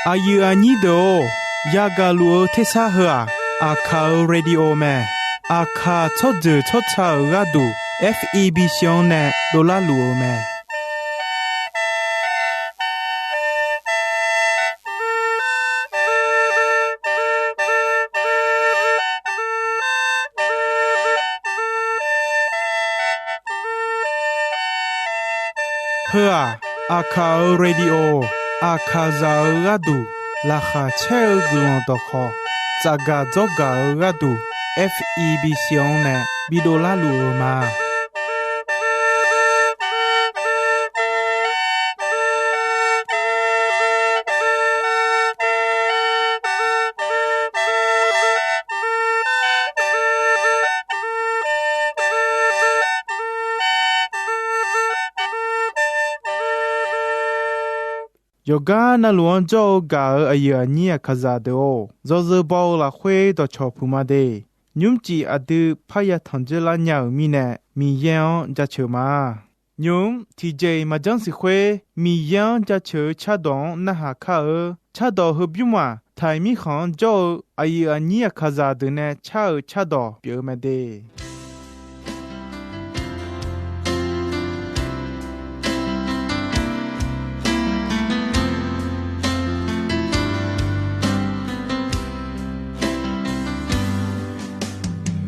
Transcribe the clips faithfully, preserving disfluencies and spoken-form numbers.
Aqyuif aqnyir deuq-or, yagaq luf-eu tersar heu-aq, Aqkaq-euq radio mae. Aqkaq tsawrjeuq tsawrca-euq gharduq, F E B C-anr nae dovlar luf-eu mae. Heu-aq, Aqkaq-euq radio, Aqkaqzaq-euq gharduq laqkhaq caer-eu guiqlanq dawqkhawq, tsafgaq dzawrgaq-eu gharduq, F E B C-anr nae bidov larluf-eu ma. Yawqgar navluf-anr jawr-eu gaq-euq aqyuif aqnyir Aqkaqzaq deuq-or, yawzeu baw-eu lafkhoer dawqcawq puq ma de. Nymrcif aqdui parya tanq dzoerlar nya-euq mirnae, Miqyaer-anr jaceuq ma. Nymq-mr tiqjeq-iq maqjanr siq khoer, Miqyaer-anr jaceuq-eu cardawq-anr narhaq kar-eu. Cardawq heubymr-aq, Taiq mirkhanq-anr jawr-eu aqyuif aqnyir Aqkaqzaq deuq nae car-euq cardawq pyeuf-eu mae de.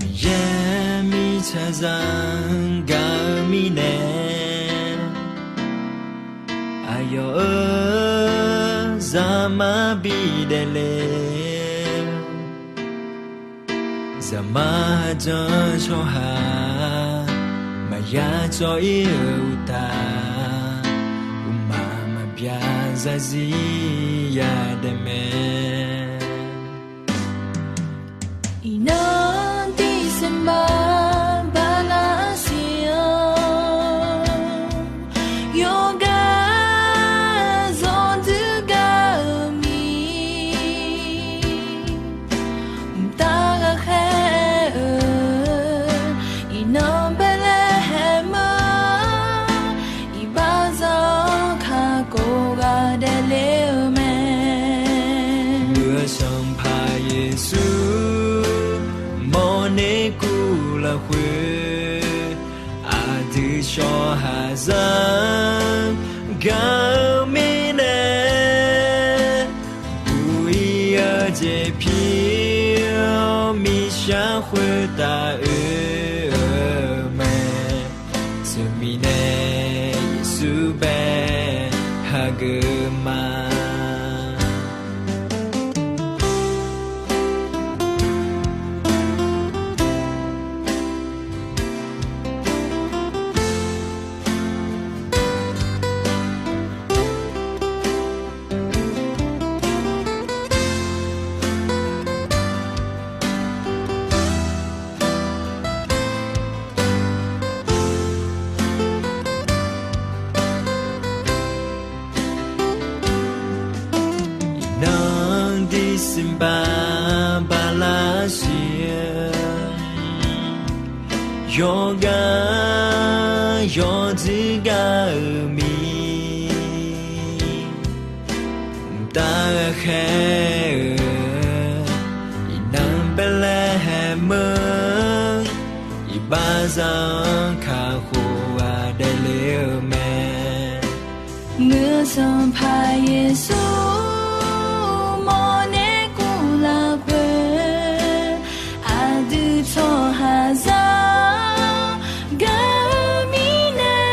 Miqyaer mirtsaqzaq-anr gaq-eu mirnae, aqyawf-euq zaqmar bidaef le. Zaqmar janr tsawrhaq maqya cawv-ir-eu uqtaf, uqmaq maqbyav zarzir yadaef mae. Iqnan December bala siq-anr, yawqgar zanqdui gaq-eu mir, mqtav ghaqkhaer-eu, iqnan Baeqlaeqhaeq meuq, iqbaxzaq-anr kakhof ghaq daefle-eu mae. Muiq-eu Sanqpaq Yeqsur mawrner kuv lafkhoer, aqdui tsawrhaqzaq-anr gaq-eu mirnae, buq-ir-eu jeq pir-awr miqshaq khoertav oe-eu mae. Teumirnae Yeqsur bae hageuf ma. Iqnan December bala siq-eu, yawqgar yawqdui gaq-eu mir, mqtav ghaqkhaer-eu, iqnan Baeqlaeqhaeq meuq, iqbaxzaq-anr kakhof ghaq daefle-eu mae. Muiq-eu Sanqpaq Yeqsur mawrner kuv lafkhoer, aqdui tsawrhaqzaq-anr gaq-eu mirnae,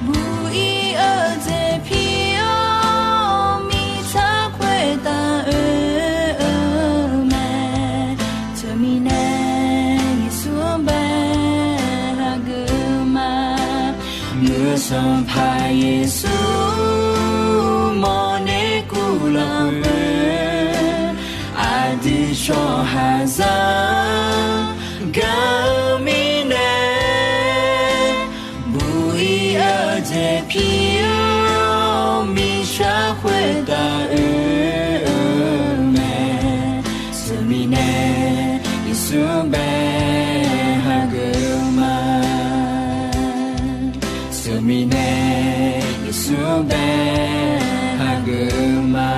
buq-ir-eu jeq pir-awr miqshaq khoertav oe-eu mae. Teumirnae Yeqsur-anr bae hageuf ma. Muiq-eu Sanqpaq Yeqsur mawrner kuv lafkhoer, aqdui tsawrhaqzaq-anr gaq-eu mirnae, buq-ir-eu jeq pir-awr miqshaq khoertav oe-eu mae. Teumirnae Yeqsur bae hageuf ma. Teumirnae Yeqsur bae hageuf ma.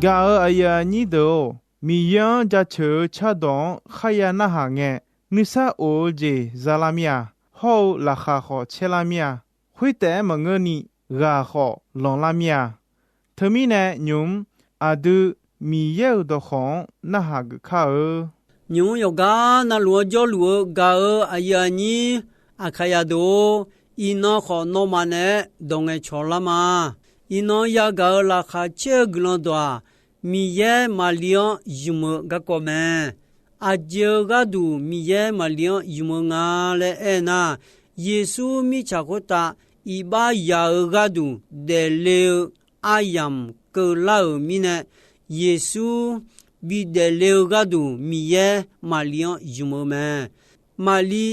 Gaq-euq aqyuif aqnyir deuq-or, Miqyaer-anr jaceuq-eu cardawq-anr kharya narhaq ngae, nuisar of-eu jeq za lar mir-a. Hawr-eu laqkhaq khawf caer lar mir-a. Khoertaef-aer maqngeurni, ghaq khawf lanq lar mir-a. Teumirnae nymq-mr aqdui Miqyaer-euq dawqkawq-anr narhaq geuf kar-eu. Nymq-mr yawqgar navluf-anr jawrluf-eu gaq-euq aqyuif aqnyir Aqkaqyaq deuq-or, iqnan khawf nawmaf naeq-aer dawq ngaeqcawq lar ma. Iqnan yagaq-euq laqkhaq caer-eu guiqlanq dawq-aq, Miqyaer Maqli-anr ymq-eu garkawv mae. Aqjeq-eu gharduq Miqyaer Maqli-anr ymq-eu nga laer aernar, Yeqsur mirtsaq khoertav iqbax yaq-eu gharduq daefle-eu aryamq keuvlar-euq mirnae, Yeqsur bidaef le-eu gharduq Miqyaer Maqli-anr ymq-eu mae. Maqli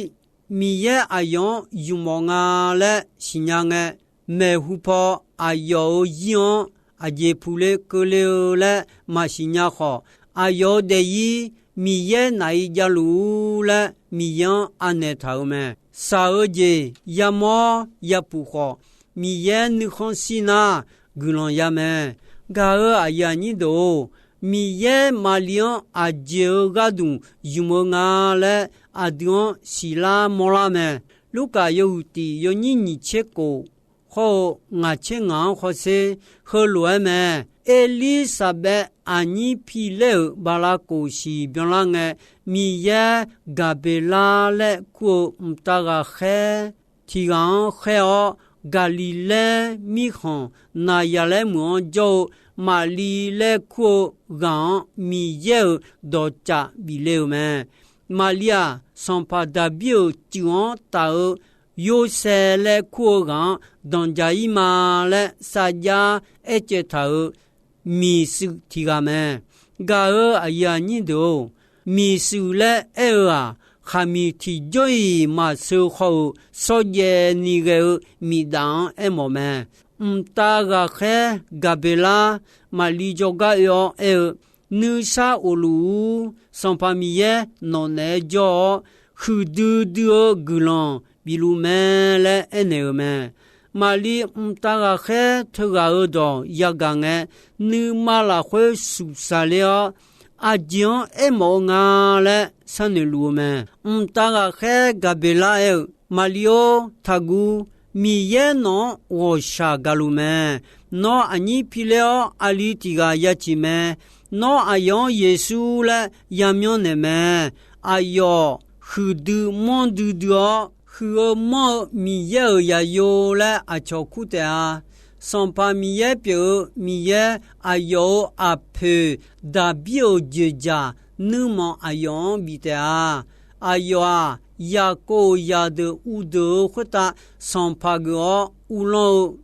Miqyaer aqyawf-anr ymq-awq nga laer siqnya ngae, maeqhu paw aqyawf-euq zir-anr aqjeq puqle keuvle-eu laer maqsiq nya khawf, aqyawf-euq daefzir Miqyaer naf-ir javluf-ur laer Miqyaer-anr anaeq taq-euq mae. Shaq-eu jeq yamawr yapuf khawf, Miqyaer nuikhanr shir nar guiqlanq ya mae. Gaq-euq aqyuif aqnyir deuq-or, Miqyaer Maqli-anr aqjeq-eu gharduq ymq-eu nga laer aqdui-anr siqlar mawrlar mae. Lurkaf yawhuiq tiq yawnyir nyiq tser kof hawr-eu ngaq tser ngaq-anr hawsher, heulof-aer mae. Erlirsaqbaev aqnyir pilaer-euq bala kof siq byanlar ngae, Miqyaer Gaqbeqlar laer kur-eu mqtav ghaqkhaer tiq ghaq-anr khaer-awr, Gaqliqlaer mirkhanq Naqyaqlaer meuq-anr jawr-eu Maqli laer kur-eu ghaq-anr Miqyaer-euq dawqcaf bif le-euq mae. Maqli-aq, sanqpaq Daqbir-euq cuif-anr taf-eu Yorsaev laer kur-eu ghaq-anr danqdzaq-ir ma laer sarjax aercaev taq-euq miqshuif tiq ghaq mae. Gaq-euq aqyuif aqnyir deuq-or, miqshuif laer aer-eu-aq, khaqmiq tiqjawr-iq maqsheu haw-euq shawrjaev ni ghae-eu miqdaf-anr aermawf mae. Mqtav ghaqkhaer Gaqbeqlar Maqli jawrgar oe-awr aer-eu, Nuisar of luf-ur. Sanqpaq Miqyaer nawq naeq-aer jawr-awr, huiqdui dui-eu guiqlanq bifluf mae laer aernaeq-euq mae. Maqli mqtav ghaqkhaer teughaq-euq dawq yagaq ngae, nuima lafkhoer suqsaq ler-awr, aqjeq-anr aermawf-eu nga laer sharnoeq luf-eu mae. Mqtav ghaqkhaer Gaqbeqlar aer-eu, Maqli-or, taqguv. Miqyaer nawq-anr ghawqshaq gaq luf mae. Nawr aqnyir piler-awr, aqli tiq ghaq ya ciq mae. Nawr aqyawf-anr Yeqsur laer yamyanr naeq mae. Aqyawf huiqdui manrdui dui-awr, huiq-eu manr-eu Miqyaer-euq zaqyo laer aqcawq kur taef-a. Sanqpaq Miqyaer pyeuf-eu Miqyaer, aqyawf-euq aqpoeq Daqbir-euq dzoeqdzaq nuirmanq aqyawf-anr bif taef-a. Aqyawf-aq, Yaqkov-euq zaqdeuq uvdeuq-eu khoertav sanqpaq geuf-awr uvlanr-eu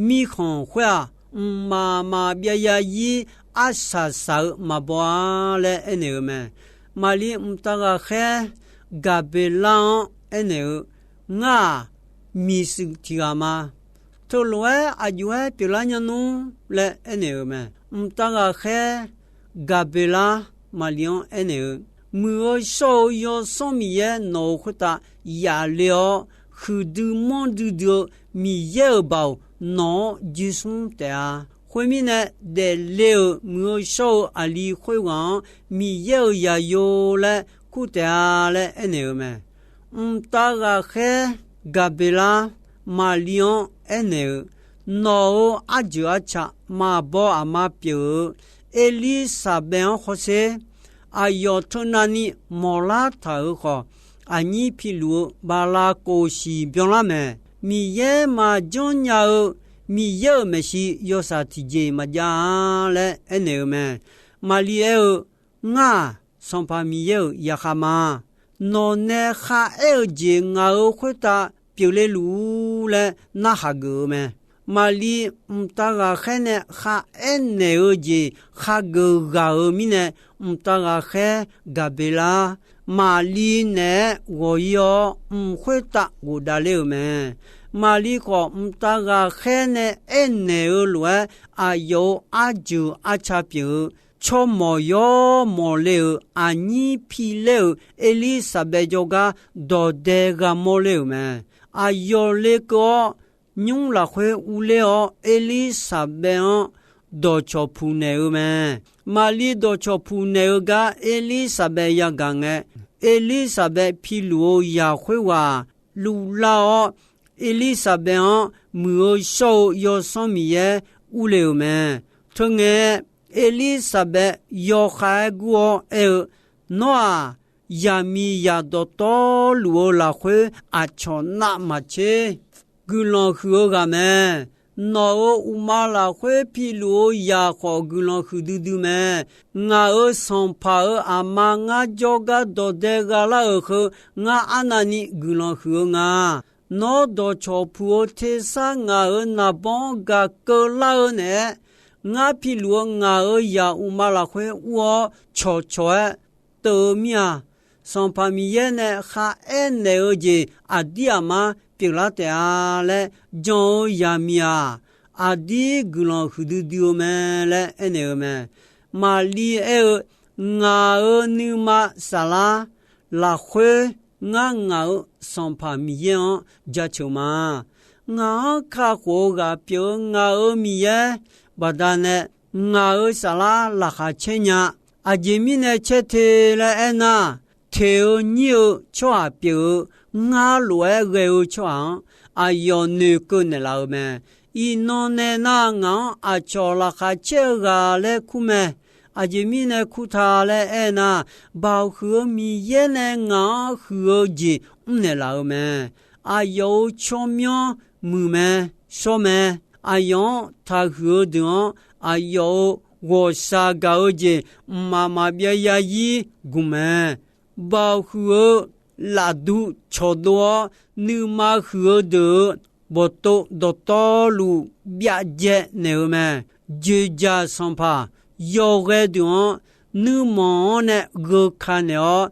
mirkhanq khoer-aq, mqmaq maqbyav zarzir arsaq saq-eu maqbaw-a laer aernaeq-eu mae. Maqli mqtav ghaqkhaer Gaqbeqlar-anr aernaeq-eu, Ngar-aq, miqshuif tiq ghaq ma. Teulof-aer aq jov-aer pyeuflar nya nmr laer aernaeq-euq mae. Mqtav ghaqkhaer Gaqbeqlar Maqli-anr aernaeq-eu, Muiq-eu shawr-eu Yawsanr Miqyaer nawq-euq khoertav yaf le-awr, huiqdui manrdui dui-eu Miqyaer-euq baoq nawq-anr jismr taef-a. Khoermirnae, daefle-euq muiq-eu shawr-eu aqli khoerghaq-anr Miqyaer-euq zaqyo laer kur taef-a laer aernaeq-eu mae. Mqtav ghaqkhaer Gaqbeqlar Maqli-anr aernaeq-eu, Nawq-euq arjeuq arca maqbaw aqma pyeuf-eu Erlirsaqbaev-anr hawsher. Aqyawf teunavni mawqlar taq-euq khawf, aqnyir piluf-eu bala kof siq byanlar mae. Miqyaer maqjanr nya-eu Miqyaer-euq maeqshi yawshaef tiqjeq maqjav-a laer aernaeq-eu mae. Maqli aer-eu, Ngar-aq, Sanqpaq Miqyaer-euq zaqkhav ma. Nawq nae kharaer-eu jeq ngaq-euq khoertav pyeufle luf-ur laer narhaq geuf-eu mae. Maqli mqtav ghaqkhaer nae kharaer naeq-eu jeq khageuf ghaq-euq mirnae, mqtav ghaqkhaer Gaqbeqlar Maqli naeq-aer ghawq-ir-awr, mq khoertav ghofdav ler-euq mae. Maqli khawf, mqtav ghaqkhaer nae aernaeq-eu lof-aer, aqyawf-euq arjeuq arca pyeuf-eu tsawrmawq yawr mawq le-euq aqnyir piler-euq Erlirsaqbaev jawrgar dawq dae gha mawr ler-euq mae. aqyawf lekeuv-awr, nymr lafkhoer urler-awr, Erlirsaqbaev-anr dawqcawq puq naeq-eu mae. Maqli dawqcawq puq naeq-eu gar Erlirsaqbaev yagaq ngae, Erlirsaqbaev piluf-eu zaq khoerghaq luvlar-awr, Erlirsaqbaev-anr Muiq-eu shawr-eu Yawsanr Miqyaer urle-euq mae. Teungae, Erlirsaqbaev yawkhav-aer gur-awr aer-eu, Nawr-aq, zaqmiqzaq dawqtawvluf-eu lafkhoer aqcawq navmaqtser guiqlanq huiq-eu ghaq mae. Nawq-euq uqma lafkhoer piluf-eu zaq khawf guiqlanq huiqdui dui mae. Ngaq-euq sanqpaq-euq aqma ngar jawrgar dawqdae gha lar-euq heu, ngar arnavni guiqlanq huiq-eu nga. Nawr dawqcawq puq-eu tersar ngaq-euq naqbawr-anr gaq keuvlar-eu naeq-aer, ngar piluf-eu ngaq-euq zaq uqma lafkhoer ur-awr cawqcawq-aer teuv-eu mir-a. Sanqpaq Miqyaer nae kharaer naeq-eu jeq aqdir aqmar pyeuflar taef-a laer jan-eu zaqmiq-aq, aqdir guiqlanq huiqdui dui-eu mae laer aernaeq-eu mae. Maqli aer-eu, Ngaq-euq nuima saflar lafkhoer ngar ngaq-euq Sanqpaq Miqyaer-anr jaceuq ma. Ngaq-anr kakhof-eu ghaq pyeuf-eu ngaq-euq Miqyaer baqdanae ngaq-euq saflar laqkhaq caer nya. Aqjeq mirnae caer te laer aernar, teq-eu nyir-eu tsawrhaq pyeuf-eu ngar lof-aer ghae-eu tsawrhaq-anr aqyawf noeqkeuv naeqlaf-eu mae. Iqnan nae nar, ngaq-anr aqcawq laqkhaq caer-eu ghaq laer kur mae. Aqjeq mirnae kur ta laer aernar, Baoq huiq-eu Miqyaer nae ngaq-anr huiq-eu jeq mrnaeq laf-eu mae. Aqyawf-euq tsawrmyanr muiq mae, shawr mae. Aqyawf-anr taqhuiq-eu deuq-anr aqyawf-euq ghawqshaq gaq-eu jeq mqmaq maqbyav yarzir gmq mae. Baoq huiq-eu lafduq cawqdov-awr, nuima huiq-eu deuq-euq bawqtov dawqtawvluf byavjaev naeq-eu mae. Dzoeqdzaq sanqpaq yawghae deuq-anr nuirmanq-anr nae gheuka naeq-awr,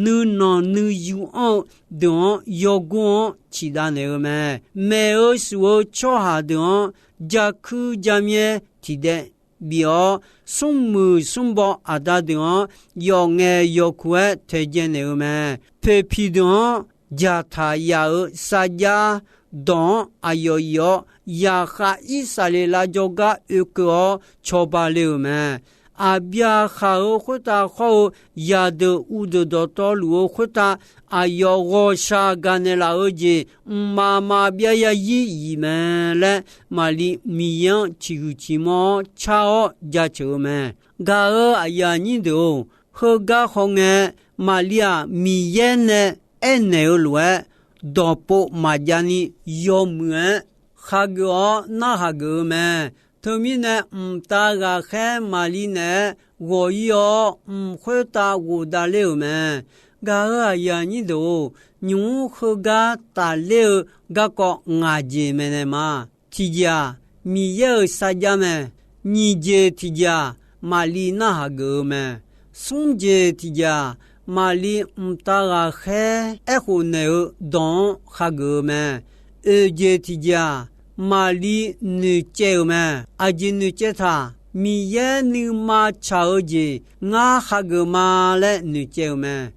nuinanq nuiyu anr-eu deuq-anr yawgor-anr ciqdav naeq-eu mae. Maeq-eu shuf-eu tsawrhaq deuq-anr jakuir jamyaer tiqdaev bif-awr, smrmuiq smrbaw aqda deuq-anr yawf ngaeq yawq kuq-aer taedzae naeq-eu mae. Poeqpiq deuq-anr dzaqtaq yaf-euq sarjax dawq-anr aqyawf iq-awr, zaqkhav Irsaqleqlav jawrgar oekeuv-awr cawba le-euq mae. Aqbyaqhaq-euq khoertav khawr-eu zaqdeuq uvdeuq dawqtawvluf-eu khoertav aqyawf ghawqshaq gaqnaeq laf-eu jeq mqmaq maqbyav yarzir iq mae laer, Maqli Miqyaer-anr ciqhuiq ciqmawr-awr car-awr jaceuq-eu mae. Gaq-euq aqyuif aqnyir deuq-or, heugar hawngae, Maqli-aq, Miqyaer nae aernaeq-eu lof-aer, dawqpov maqjav ni yawmuiq-aer khageuf-awr narhaq geuf-eu mae. Teumirnae, mqtav ghaqkhaer Maqli naeq-aer ghawq-ir-awr, mq khoertav ghofdav ler-euq mae. Gaq-euq aqyuif aqnyir deuq-or, nymq-mr heugar tafler-eu garkawv ngaq jeq maeqnaeq ma. Tiqjeq-aq, Miqyaer-euq sarjax mae. Nyiq jeq tiqjeq-aq, Maqli narhaq geuf-eu mae. Smr jeq tiqjeq-aq, Maqli mqtav ghaqkhaer aerkhof naeq-eu dawq-anr khageuf-eu mae. Oeq jeq tiqjeq-aq, Maqli noeqcaev-euq mae. Aqjeq noeqcaev taq, Miqyaer nuima tsaq-eu jeq ngar khageuf ma laer noeqcaev-euq mae.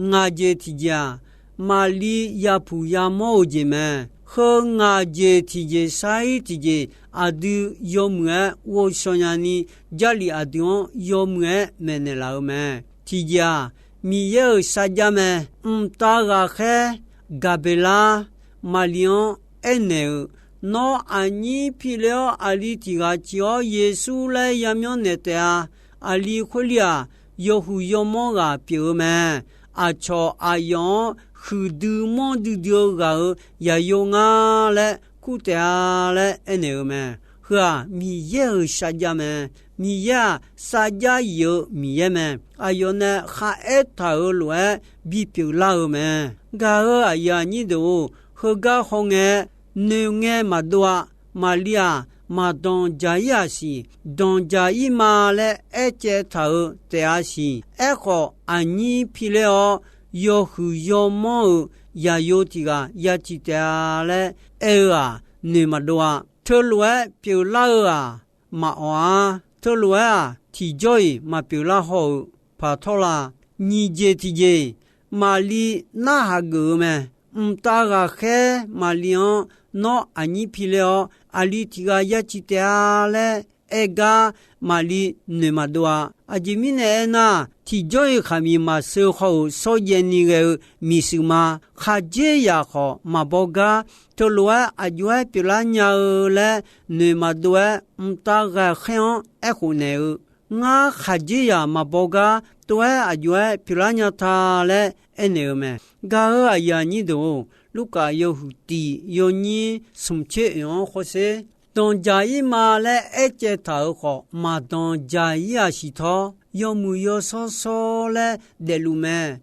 Ngaq jeq tiqjeq-aq, Maqli yapuq yamawr-eu jeq mae. Heu ngaq jeq tiqjeq sar-ir tiqjeq aqdui yawmuiq-aer ghovshaw nyani, Jarlif aqdui-anr yawmuiq-aer maeqnaeq laf-eu mae. Tiqjeq-aq, Miqyaer-euq sarjax mae. Mqtav ghaqkhaer Gaqbeqlar Maqli-anr aernaeq-euq, Nawr aqnyir piler-awr, aqli tiq ghaq ciq-awr Yeqsur laer yamyanr naeq taef-a. Aqli khoerli-aq, yawhuiq yawmanr ghaq pyeuf-eu mae. Aqcawq aqyawf-anr huiqdui manrdui dui-eu ghaq-euq yaqyo ngar laer kur taef-a laer aernaeq-eu mae. Heu-aq, Miqyaer-euq sarjax mae. Miqyaer-aq, sarjax yif-eu Miqyaer mae. Aqyawf nae kharaer taq-euq lof-aer bipyeuf lar-eu mae. Gaq-euq aqyuif aqnyir deuq-or, heugar hawngae, noeqngae maqdov-a. Maqli-aq, maqdanq dzaq-ir-aq siq, danq dzaq-ir ma laer aercaev taq-euq taef-a siq. Aerkhawf, aqnyir piler-awr, yawhuiq yawmanr-euq yaqyo tiq ghaq ya ciq taef-a laer aer-eu-aq, noeq maqdov-a. Teulof-aer pyeuflar-eu-aq, maqawq-ar. Teulof-aer-aq, tiqjawr-iq maqpyeuflar haw-euq paq tawr la. Nyiq jeq tiqjeq, Maqli narhaq geuf-eu mae. Mqtav ghaqkhaer Maqli-anr nawr aqnyir piler-awr, aqli tiq ghaq ya ciq taef-a laer aer gar Maqli noeq maqdov-a. Aqjeq mirnae aernar, tiqjawr-iq khaqmiq maqseu khawf-euq shawrjaev ni ghae-eu miqshuif ma. Khaqdzerzaq khawf maqbaw gar, teulof-aer aqjox-aer pyeuflar nya-eu laer noeq maqdov-aer, mqtav ghaqkhaer-anr aerkhof naeq-eu, Ngar khaqdzerzaq maqbaw gar tov-aer aqjox-aer pyeuflar nya ta laer aernaeq-eu mae. Gaq-euq aqyuif aqnyir deuq-or, Lurkaf yawhuiq tiq yawnyir smq tser oeq-anr hawsher. Danqdzaq-ir ma laer aercaev taq-euq khawf, maqdanqdzaq-ir-aq siqtawr, yawmuiq yawshawr shawr laer daefluf mae.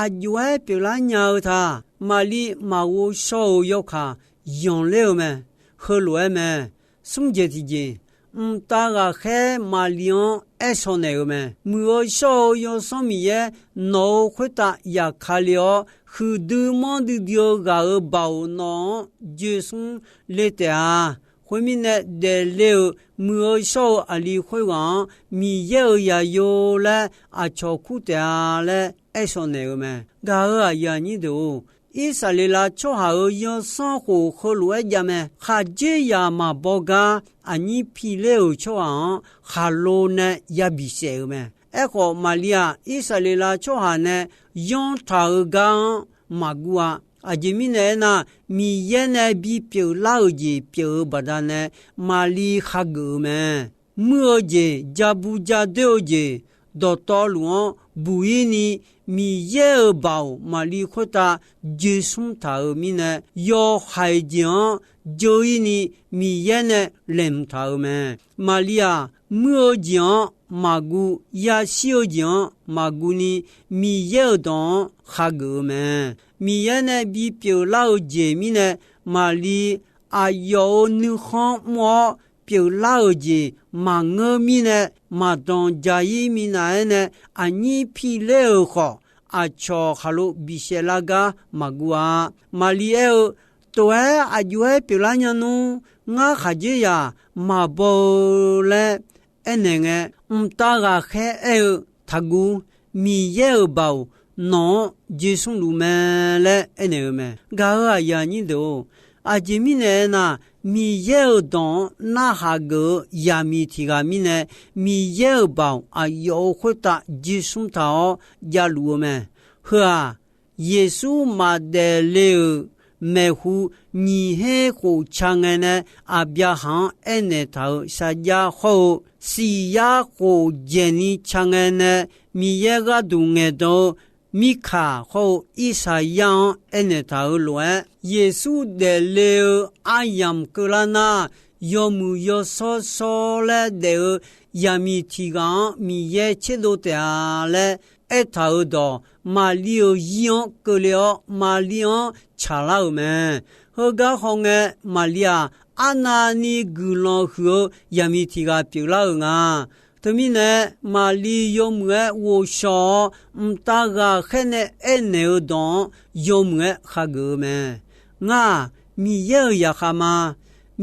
Aqjox-aer pyeuflar nya-eu ta. Maqli maqghov shawr-eu yawkaq yanqler-eu mae. Heulof-aer mae. Smr jeq tiqjeq, mqtav ghaqkhaer Maqli-anr aer shaw naeq-eu mae. Muiq-eu shawr-eu Yawsanr Miqyaer nawq-euq khoertav yaqkale-awr, huiqdui manrdui dui-eu ghaq-euq baoq nawq-anr joeqsmr le taef-a. Khoermirnae, daefle-euq muiq-eu shawr-eu aqli khoerghaq-anr Miqyaer-euq zaqyo laer aqcawq kur taef-a laer aer shaw naeq-eu mae. Gaq-euq aqyuif aqnyir deuq-or, Irsaqleqlav tsawrhaq-euq yawsanr khof heulof-aer jav mae. Khaqdzerzaq maqbaw gar aqnyir piler-euq tsawrhaq-anr khaqlo nae ya bisaef-euq mae. Aerkhawf, Maqli-aq, Irsaqleqlav tsawrhaq nae yanr taq-eu gar-anr maqguv-a. Aqjeq mirnae aernar, Miqyaer nae bipyeuf lar-euq jeq pyeuf-eu baqdanae Maqli khageuf-eu mae. Muir-eu jeq, ja bu ja doer-eu jeq, dawqtawvluf-anr buq-ir ni Miqyaer-euq baoq Maqli khoertav joeqsmr taq-euq mirnae, yawhaiq jeq-anr jeu-ir ni Miqyaer nae laeqhmq taq-euq mae. Maqli-aq, muir-eu jeq-anr maqguv, yashir-eu jeq-anr maqguv ni Miqyaer-euq dawq-anr khageuf-eu mae. Miqyaer nae bipyeuf lar-eu jeq mirnae, Maqli aqyawf-euq nuikhanr mr-awr pyeuflar-euq jeq maqngeur mirnae, maqdanq jaq-ir minav-aer nae aqnyir piler-euq khawf, aqcawq khaqlo bisaef lar gar maqguv-a. Maqli aer-eu, Tov-aer aqjox-aer pyeuflar nya nmr. Ngar khaqdzerzaq maqbaw-eu laer aernaeq ngae, mqtav ghaqkhaer aer-eu, Taqguv. Miqyaer-euq baoq nawq-anr joeqsmr luf mae laer aernaeq-eu mae. Gaq-euq aqyuif aqnyir deuq-or, aqjeq mirnae aernar, Miqyaer-euq dawq-anr narhaq geuf-eu yaqmiq tiq ghaq mirnae, Miqyaer-euq baoq aqyawf-euq khoertav joeqsmr taq-awr javluf-eu mae. Heu-aq, Yeqsur maqdaef le-euq maeqhu nyiq her khof ca ngae nae Aqbyaqhaq-anr aernaeq taq-euq sarjax hawr-eu, siq yar khof dzaeqni ca ngae nae Miqyaer gharduq ngaeqdan-eu Mirkaq hawr-eu Irsaqyar-anr aernaeq taq-euq lof-aer, Yeqsur daefle-eu aryamq keuvlar nar, yawmuiq yawshawr shawr laer daef-eu yaqmiq tiq ghaq-anr Miqyaer tserdov taef-a laer aertaq-euq dawq, Maqli-euq zir-anr keuvle-awr, Maqli-anr tsaqlar-euq mae. Heugar hawngae, Maqli-aq, arnavni guiqlanq huiq-eu yaqmiq tiq ghaq pyeuflar-euq nga. Teumirnae, Maqli yawmuiq-aer ghovshaw-awr, mqtav ghaqkhaer nae aernaeq-eu dawq-anr yawmuiq-aer khageuf-eu mae. Ngar-aq, Miqyaer-euq zaqkhav ma.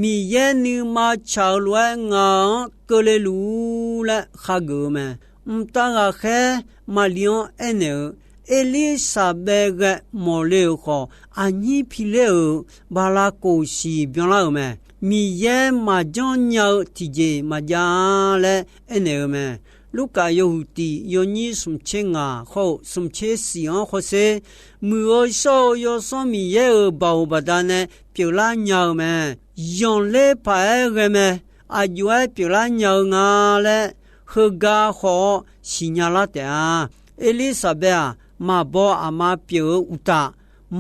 Miqyaer nuima tsaq-eu lof-aer ngaq-anr keuvle luf-ur laer khageuf-eu mae. Mqtav ghaqkhaer Maqli-anr aernaeq-eu, Erlirsaqbaev ghae mawqle-euq khawf, aqnyir piler-euq bala kof siq byanlar-euq mae. Miqyaer maqjanr nya-eu tiqjeq maqjav-a laer aernaeq-eu mae. Lurkaf yawhuiq tiq yawnyir smqtser ngaq hawr-eu smqtser siq-anr hawsher. Muiq-eu shawr-eu Yawsanr Miqyaer-euq baoq baqdanae pyeuflar nya-eu mae. Zanqler paq-aer ghae mae. Aqjox-aer pyeuflar nya-eu nga laer heugar haw-awr siqnya lar taef-a. Erlirsaqbaev-aq, maqbaw aqma pyeuf-eu uqtaf,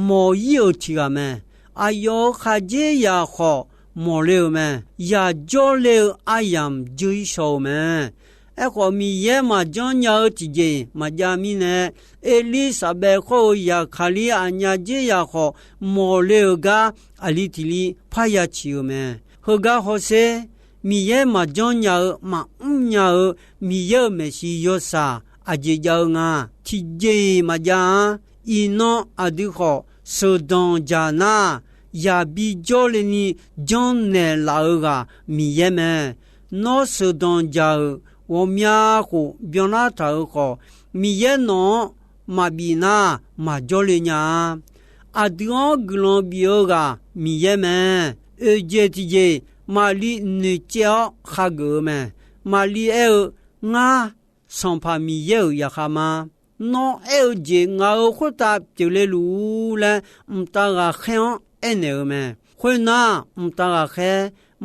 mawq-ir-euq tiq ghaq mae. Aqyawf-euq khaqdzerzaq khawf mawqle-euq mae. Yaq jawrle-eu aryamq dzeur-ir shaw-eu mae. Aerkhawf, Miqyaer maqjanr nya-eu tiqjeq maqjav mirnae, Erlirsaqbaev hawr-eu zaqkaqlir aqnyaf dzerzaq khawf mawqle-euq gar aqli tiq li parya ciq-euq mae. Heugar hawsher, Miqyaer maqjanr nya-eu maqmr nya-eu Miqyaer-euq maeqshi yawshaq aqjeq jav-eu nga. Tiqjeq-iq maqjav-a. Iqnan aqdui khawf sheuqdanq dzaq nar, yaqbi jawrle ni janrnaeq laf-eu ghaq Miqyaer mae. Nawr sheuqdanq dzaq-euq ghawqmya khof byanlar taq-euq khawf, Miqyaer nawq-anr maqbif nar, maqjawr le nya-a. Aqdui-anr guiqlanq bif-eu ghaq Miqyaer mae. Oeqjeq tiqjeq, Maqli noeqcaev-awr khageuf-eu mae. Maqli aer-eu, Ngar, Sanqpaq Miqyaer-euq zaqkhav ma. Nawr aer-eu jeq ngaq-euq khoertav pyeufle luf-ur laer, mqtav ghaqkhaer-anr aernaeq-eu mae. Khoernar, mqtav ghaqkhaer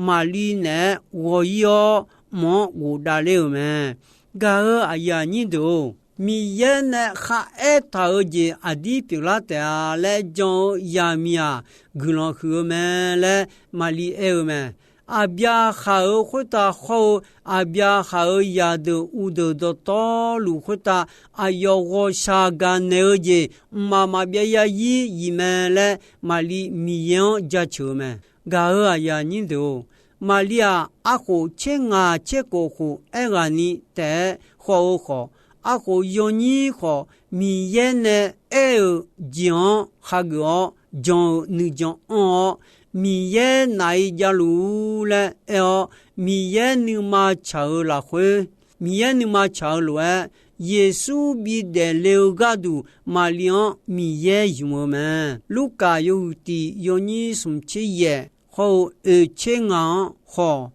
Maqli naeq-aer ghawq-ir-awr, mq-anr ghofdav ler-euq mae. Gaq-euq aqyuif aqnyir deuq-or, Miqyaer nae kharaer taq-eu jeq aqdir pyeuflar taef-a laer jan-eu zaqmiq-aq, guiqlanq huiq-eu mae laer Maqli aer-eu mae. Aqbyaqhaq-euq khoertav hawr-eu, Aqbyaqhaq-euq zaqdeuq uqdeuq dawqtawvluf khoertav aqyawf ghawqshaq gaqnaeq-eu jeq mqmaq maqbyav zarzir zif mae laer Maqli Miqyaer-anr jaceuq-eu mae. Gaq-euq aqyuif aqnyir deuq-or, Maqli-aq, arkhof tser ngaq tser khof khof aerghaqni taef-aer khawf-eu khawf, arkhof yawnyir khawf, Miqyaer nae aer-euq jeq-anr khageuf-awr jan-eu nuijan anr-awr, Miqyaer naf-iq javluf-ur laer aer-awr, Miqyaer nuima tsaq-eu lafkhoer, Miqyaer nuima tsaq-eu lof-aer, Yeqsur bidaef le-eu gharduq Maqli-anr Miqyaer ymq-eu mae. Lurkaf yawhuiq tiq yawnyir smq tser yaef hawr-eu oeq tser ngaq-anr khawf,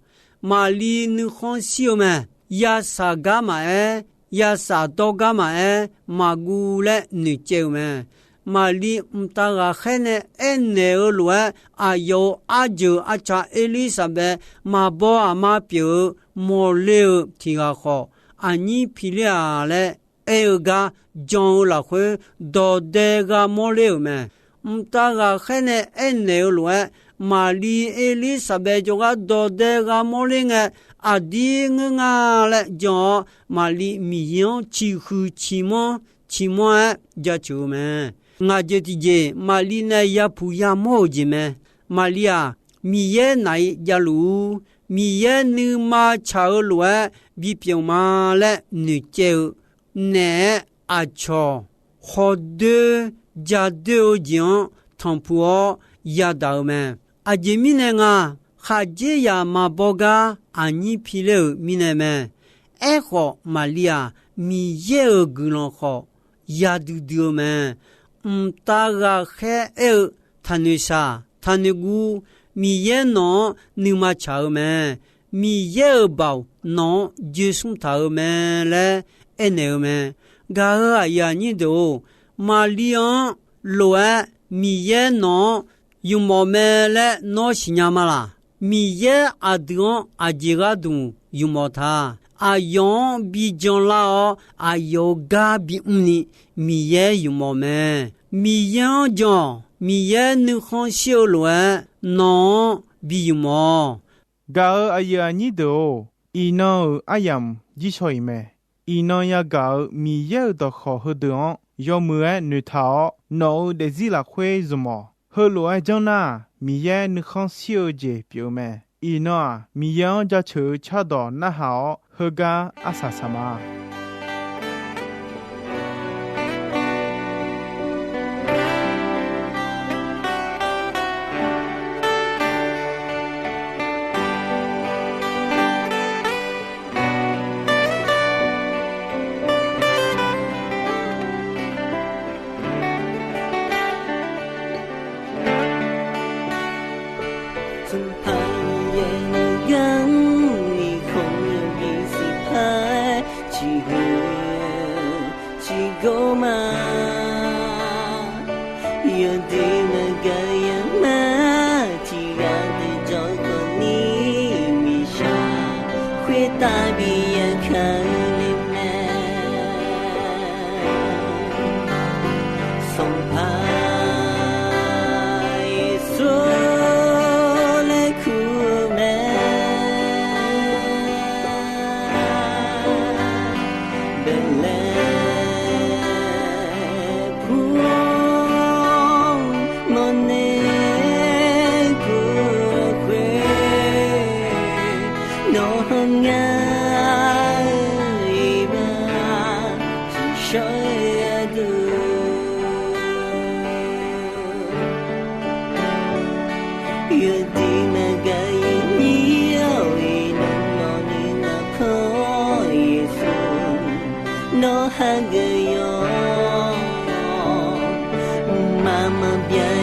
Maqli nuikhanr shir-eu mae. Yasaq gar maqaer, yasaq dawr gar maqaer, maqguv laer noeqcaev-eu mae. Maqli mqtav ghaqkhaer nae aernaeq-eu lof-aer, aqyawf-euq arjeuq arca Erlirsaqbaev maqbaw aqma pyeuf-eu mawrler-eu tiq ghaq khawf, aqnyir piler-aq laer aer-eu gar jan-eu lafkhoer, dawqdae gha mawrler-euq mae. Mqtav ghaqkhaer nae aernaeq-eu lof-aer, Maqli Erlirsaqbaev jawrgar dawqdae gha mawrler ngae, aqdir ngeur nga laer jan-awr, Maqli Miqyaer-anr ciqhuiq ciqmanr ciqmanr-aer jaceuq-eu mae. Ngaq jeq tiqjeq, Maqli nae yapuq yamawr-euq jeq mae. Maqli-aq, Miqyaer naf-iq javluf-ur, Miqyaer nuima tsaq-eu lof-aer bipyeuf ma laer noeqcaev-eu naeq-aer, aqcawq khawdoer jadoer-eu jeq-anr tanqpuq-awr yadaq-eu mae. Aqjeq mirnae nga, khaqdzerzaq maqbaw gar aqnyir piler-euq mirnae mae. Aerkhawf, Maqli-aq, Miqyaer-euq guiqlanq khawf yadui dui-eu mae. Mqtav ghaqkhaer aer-eu, Taqnoeq shaq, taqnoeq guv. Miqyaer nawq-anr nuima tsaq-eu mae. Miqyaer-euq baoq nawq-anr joesmr taq-euq mae laer aernaeq-eu mae. Gaq-euq aqyuif aqnyir deuq-or, Maqli-anr lof-aer Miqyaer nawq-anr ymq-awq mae laer nawr siqnya ma laq? Miqyaer aqdui-anr aqjeq gharduq ymq-awq ta. Aqyawf-anr bi janlar-awr, aqyawf-euq gar bimr ni Miqyaer ymq-awq mae. Miqyaer-anr jan-awq. Miqyaer nuikhanr shir-eu lof-aer nawq-anr bi ymq-awq. Gaq-euq aqyuif aqnyir deuq-or, iqnan-euq aryamq jirshaw-iq mae. Iqnan yagaq-euq Miqyaer-euq dawqkawq heudeuq-anr yawmuiq-aer noeqtaq-awr, nawq-euq daefzir lafkhoer zmq-awq. Heulof-aer janr nar-aq, Miqyaer nuikhanr shir-eu jeq pyeuf-eu mae. Iqnan-aq, Miqyaer-anr jaceuq-eu cardawq narhaq-awr, heugar arsaq saq ma. Sanqpaq Miqyaer nuiganr-iq khawf, yawbi siqpar-aer ciqhuiq ciqgor ma. Yawdui maqgaq yamar tiqghaq deuq jawrkhawf ni, miqshaq khoertav bi yakaq-eu le mae. Sanqpaq Yeqsur laer kur-eu mae. Baeqlaeqpur mawrnae kur-eu khoer, nawq-anr ngar-eu iqbax tiqshawr-eu gharduq, yawdui maqgaq yawnyir-awr, iqnan nawq nuinanq kanr-awr Yeqsur, nawr hageuf yawq-awr, mqmaq maqbyav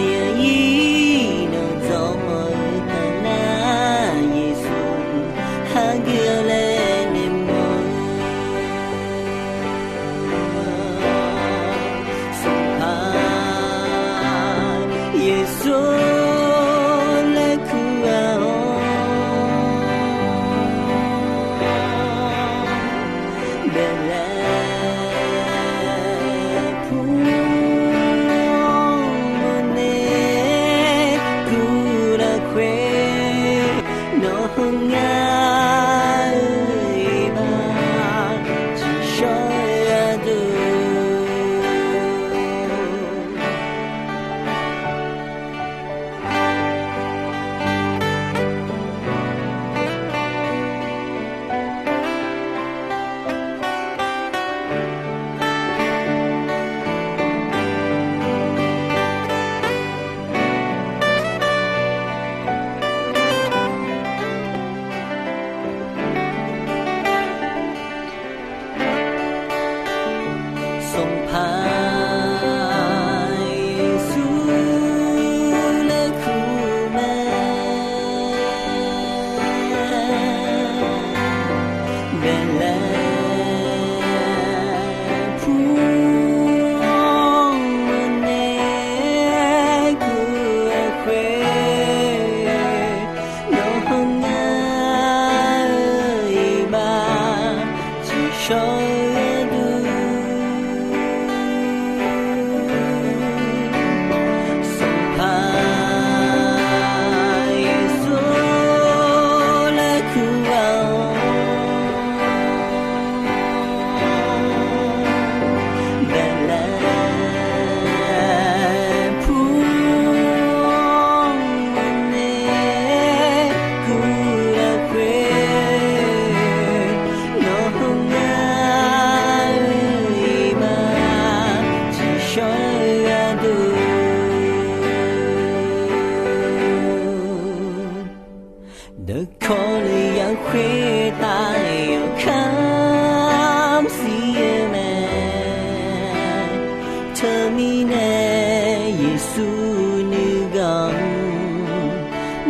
Teumirnae Yeqsur nuigaq-anr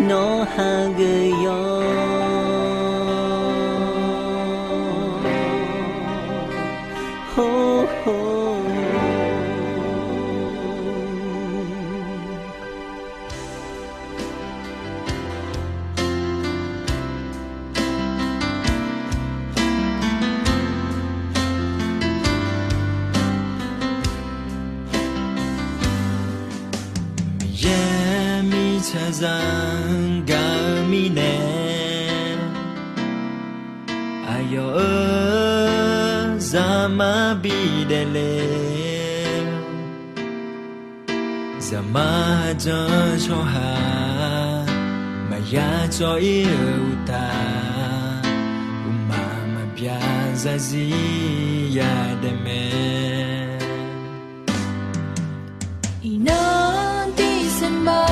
nawr hageuf yawr. Miqyaer mirtsaqzaq-anr gaq-eu mirnae, aqyawf-euq zaqmar bidaef le. Zaqmar jan tsawrhaq maqya cawv-ir-euq uqtaf, uqmaq maqbyav zarzir yadaef mae. Iqnan December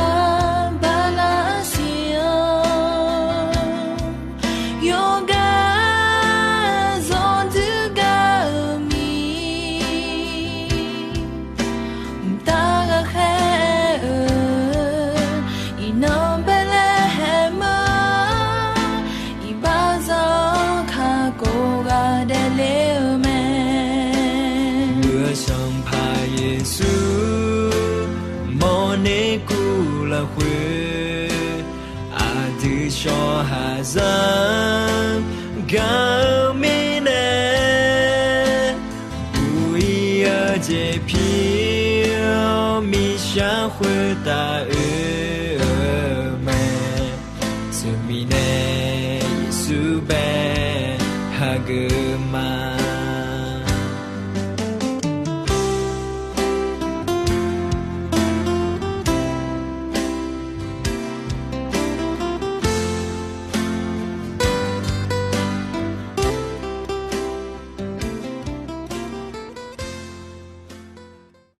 bala siq-anr, yawqghaq zanqdui gaq-eu miq mqtav ghaqkhaer-eu, iqnan Baeqlaeqhaeq meuq-anr, iqbax za-anr kakhof ghaq daefle-eu mae. Muiq-eu Sanqpaq Yeqsur mawrner kuv lafkhoer, aqdui tsawrhaqzaq-anr gaq-eu mirnae, buq-ir-eu jeq pir-awr miqshaq khoertav oe-eu mae. Teumirnae Yeqsur bae hageuf ma.